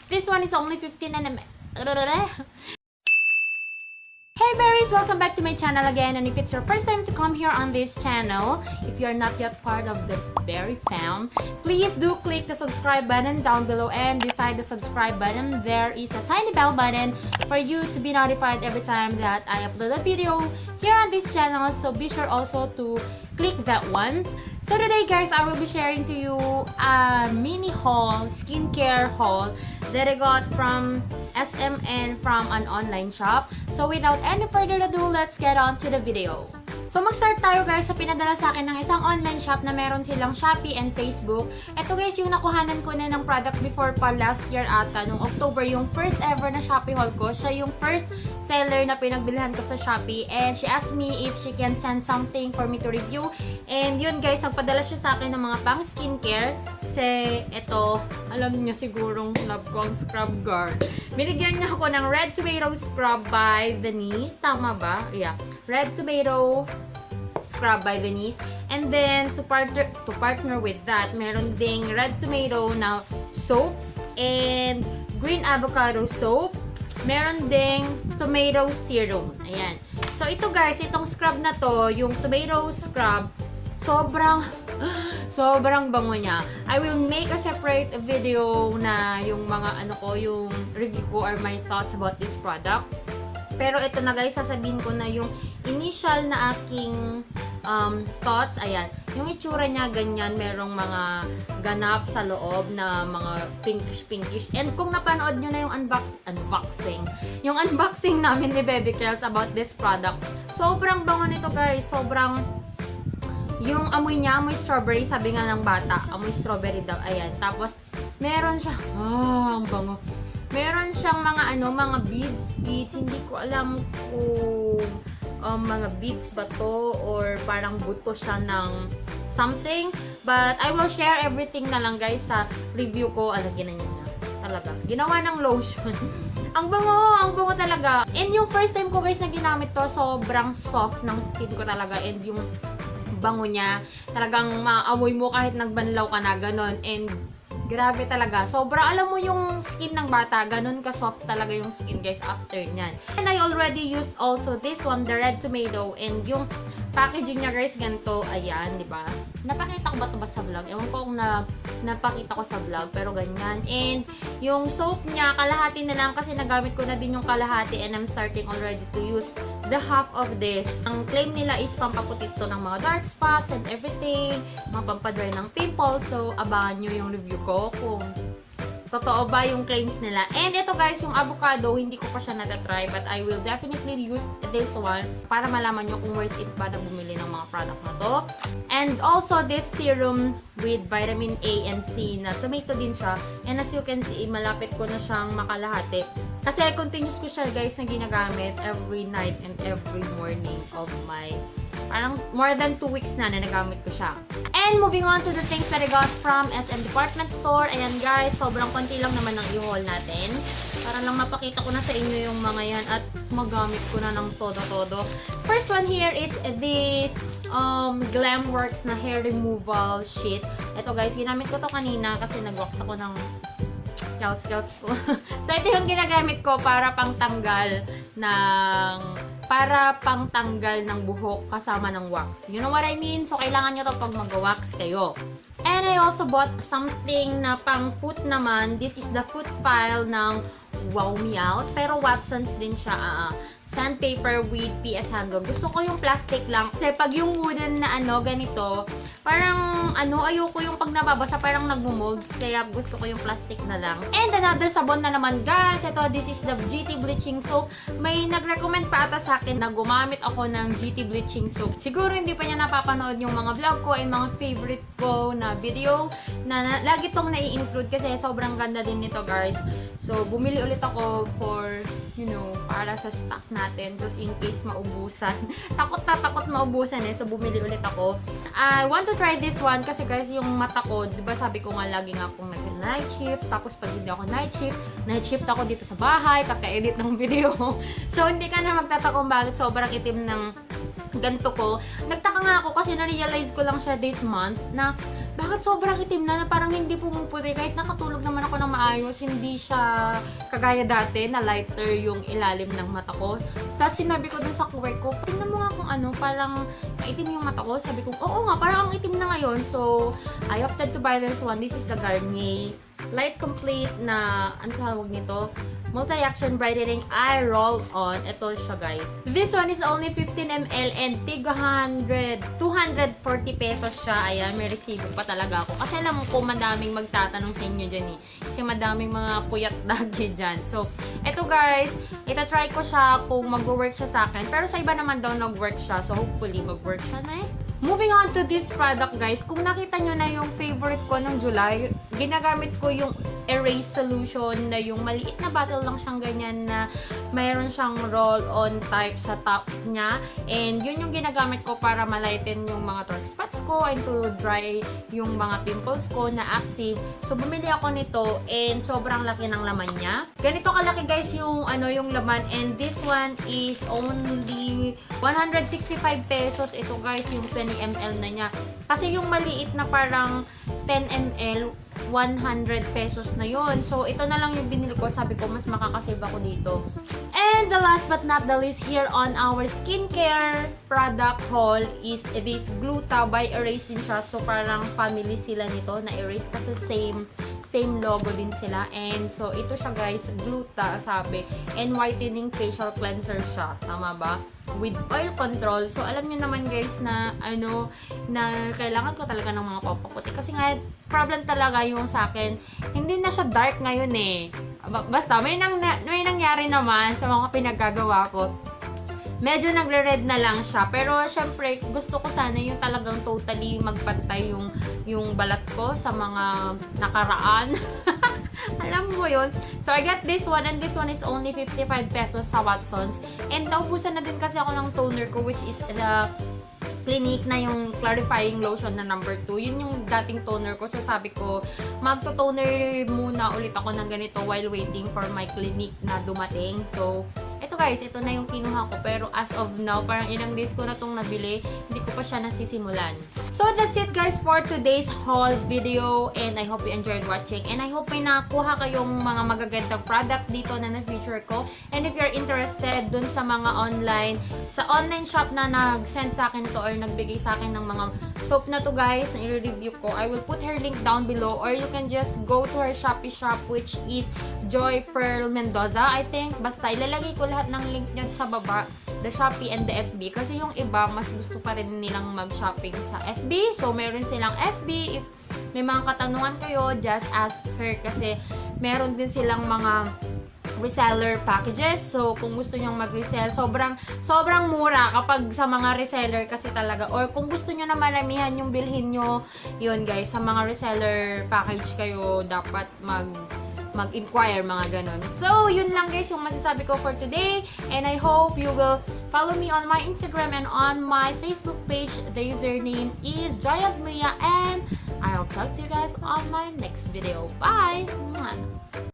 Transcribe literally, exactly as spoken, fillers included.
This one is only fifteen M L. Hey berries, welcome back to my channel again, and if it's your first time to come here on this channel, if you're not yet part of the berry fam, please do click the subscribe button down below, and beside the subscribe button there is a tiny bell button for you to be notified every time that I upload a video here on this channel. So be sure also to click that one. So today guys, I will be sharing to you a mini haul, skincare haul that I got from S M and from an online shop. So without any further ado, let's get on to the video. So mag-start tayo guys sa pinadala sa akin ng isang online shop na meron silang Shopee and Facebook. Ito guys yung nakuhanan ko na ng product before pa, last year ata, nung October, yung first ever na Shopee haul ko. Siya yung first seller na pinagbilhan ko sa Shopee, and she asked me if she can send something for me to review. And yun guys, nagpadala siya sa akin ng mga pang skincare. Kasi ito, alam niyo sigurong love ko ang scrub, girl. Binigyan niya ako ng Red Tomato Scrub by Venice. Tama ba? Yeah. Red Tomato Scrub by Venice. And then, to partner, to partner with that, meron ding Red Tomato na soap and Green Avocado soap. Meron ding tomato serum. Ayan. So, ito guys, itong scrub na to, yung tomato scrub, sobrang, sobrang bango niya. I will make a separate video na yung mga ano ko, yung review ko or my thoughts about this product. Pero ito na guys, sasabihin ko na yung initial na aking um, thoughts. Ayan, yung itsura niya ganyan, merong mga ganap sa loob na mga pinkish-pinkish. And kung napanood nyo na yung unbox unboxing. Yung unboxing namin ni Baby Kels about this product. Sobrang bango nito, guys. Sobrang, yung amoy niya, amoy strawberry, sabi nga ng bata, amoy strawberry daw. Ayan. Tapos, meron siya, ah, ang bango. Meron siyang mga ano, mga beads, beads. Hindi ko alam kung um, mga beads ba to or parang buto siya ng something. But I will share everything na lang guys sa review ko. Ala, ginanyan na. Talaga. Ginawa ng lotion. Ang bango! Ang bango talaga. And yung first time ko guys na ginamit to, sobrang soft ng skin ko talaga. And yung bango niya, talagang maamoy mo kahit nagbanlaw ka na, ganon. And grabe talaga. Sobra, alam mo yung skin ng bata, ganun ka soft talaga yung skin, guys, after niyan. And I already used also this one, the red tomato, and yung packaging niya, guys, ganito, ayan, di ba? Napakita ko ba ito ba sa vlog? Ewan ko kung na, napakita ko sa vlog, pero ganyan. And yung soap niya, kalahati na lang kasi nagamit ko na din yung kalahati, and I'm starting already to use the half of this. Ang claim nila is pampaputi ito ng mga dark spots and everything, mga pampadry ng pimple. So, abangan nyo yung review ko kung totoo ba yung claims nila. And ito guys, yung avocado, hindi ko pa siya natatry, but I will definitely use this one para malaman nyo kung worth it ba na bumili ng mga product na to. And also this serum with vitamin A and C na tomato din siya. And as you can see, malapit ko na siyang makalahati. Kasi continuous ko siya guys na ginagamit every night and every morning of my, parang more than two weeks na na nagamit ko siya. And moving on to the things that I got from S M Department Store. Ayan guys, sobrang konti lang naman ang i-haul natin. Para lang mapakita ko na sa inyo yung mga yan at magamit ko na ng todo-todo. First one here is this um, Glamworks na hair removal sheet. Ito guys, ginamit ko to kanina kasi nag-wax ako ng kels-kels ko. So ito yung ginagamit ko para pangtanggal ng, para pangtanggal ng buhok kasama ng wax. You know what I mean? So kailangan nyo to pag mag-wax kayo. And I also bought something na pang foot naman. This is the foot file ng Wow Me Out. Pero Watsons din siya. Ah, sandpaper with P S Handle. Gusto ko yung plastic lang. Kasi pag yung wooden na ano, ganito, parang ano, ayoko yung pag nababasa, parang nagmo-mold. Kaya gusto ko yung plastic na lang. And another sabon na naman, guys. Ito, this is the G T Bleaching Soap. May nag-recommend pa ata sa akin na gumamit ako ng G T Bleaching Soap. Siguro hindi pa niya napapanood yung mga vlog ko and mga favorite ko na video na, na lagi tong nai-include kasi sobrang ganda din nito, guys. So, bumili ulit ako for, you know, para sa stock natin, just in case maubusan. Takot na takot maubusan eh, so bumili ulit ako. I want to try this one kasi guys, yung mata ko, di ba sabi ko nga lagi nga akong nag-night shift, tapos pag hindi ako night shift, night shift ako dito sa bahay, kaka-edit ng video. So, hindi ka na magtataka kung bakit sobrang itim ng ganto ko. Nagtaka nga ako kasi na-realize ko lang siya this month na bakit sobrang itim na, na parang hindi pumuputi. Kahit nakatulog naman ako ng maayos, hindi siya kagaya dati na lighter yung ilalim ng mata ko. Tapos sinabi ko dun sa cowork ko, "Tingnan mo nga kung ano, parang maitim yung mata ko." Sabi ko, "Oo nga, parang ang itim na ngayon." So, I opted to buy this one. This is the Garnier Light Complete na, ang tawag nito, multi-action brightening eye roll-on. Ito siya, guys. This one is only fifteen M L and tig one hundred, two hundred forty pesos siya. Ayan, may resibo pa talaga ako. Kasi alam ko, madaming magtatanong sa inyo dyan eh. Kasi madaming mga puyat dagi dyan. So, eto guys, ita-try ko siya kung mag-work siya sa akin. Pero sa iba naman daw nag-work siya. So, hopefully, mag-work siya na eh. Moving on to this product, guys. Kung nakita nyo na yung favorite ko nung July, ginagamit ko yung erase solution na yung maliit na bottle lang siyang ganyan na mayroon siyang roll-on type sa top niya. And yun yung ginagamit ko para malighten yung mga dark spots ko and to dry yung mga pimples ko na active. So, bumili ako nito and sobrang laki ng laman niya. Ganito kalaki, guys, yung, ano, yung laman. And this one is only one hundred sixty-five pesos. Ito, guys, yung twenty M L na niya. Kasi yung maliit na parang ten M L, one hundred pesos na yon. So, ito na lang yung binili ko. Sabi ko, mas makakasave ako dito. And the last but not the least, here on our skincare product haul is this Gluta by Erase din siya. So, parang family sila nito na Erase kasi same, same logo din sila. And so, ito siya, guys, Gluta, sabi. And whitening facial cleanser siya. Tama ba? With oil control. So, alam nyo naman, guys, na ano, na kailangan ko talaga ng mga pampaputi. Kasi nga, problem talaga yung sa akin. Hindi na siya dark ngayon eh. Ba- Basta, may, nang, na- may nangyari naman sa mga pinaggagawa ko. Medyo nagre-red na lang siya. Pero, syempre, gusto ko sana yung talagang totally magpantay yung, yung balat ko sa mga nakaraan. Alam mo yun? So, I got this one and this one is only fifty-five pesos sa Watsons. And naubusan na din kasi ako ng toner ko, which is the Clinique na yung clarifying lotion na number two. Yun yung dating toner ko. So, sabi ko, magto-toner muna ulit ako ng ganito while waiting for my Clinique na dumating. So, eto guys, ito na yung kinuha ko. Pero as of now, parang ilang days ko na tong nabili. Hindi ko pa siya nasisimulan. So, that's it guys for today's haul video. And I hope you enjoyed watching. And I hope may nakuha kayong mga magagandang product dito na na-feature ko. And if you're interested dun sa mga online, sa online shop na nag-send sa akin to or nagbigay sa akin ng mga soap na to guys, na i-review ko, I will put her link down below or you can just go to her Shopee shop, which is Joy Pearl Mendoza, I think. Basta ilalagay ko lahat ng link niya sa baba, the Shopee and the F B. Kasi yung iba, mas gusto pa rin nilang mag-shopping sa F B. So, meron silang F B. If may mga katanungan kayo, just ask her kasi meron din silang mga reseller packages. So, kung gusto nyong mag-resell, sobrang, sobrang mura kapag sa mga reseller kasi talaga. Or kung gusto nyo na maramihan yung bilhin nyo, yun guys, sa mga reseller package kayo dapat mag mag-inquire, mga ganon. So, yun lang guys yung masasabi ko for today. And I hope you will follow me on my Instagram and on my Facebook page. The username is Joy of Mia. And I'll talk to you guys on my next video. Bye! Mwah!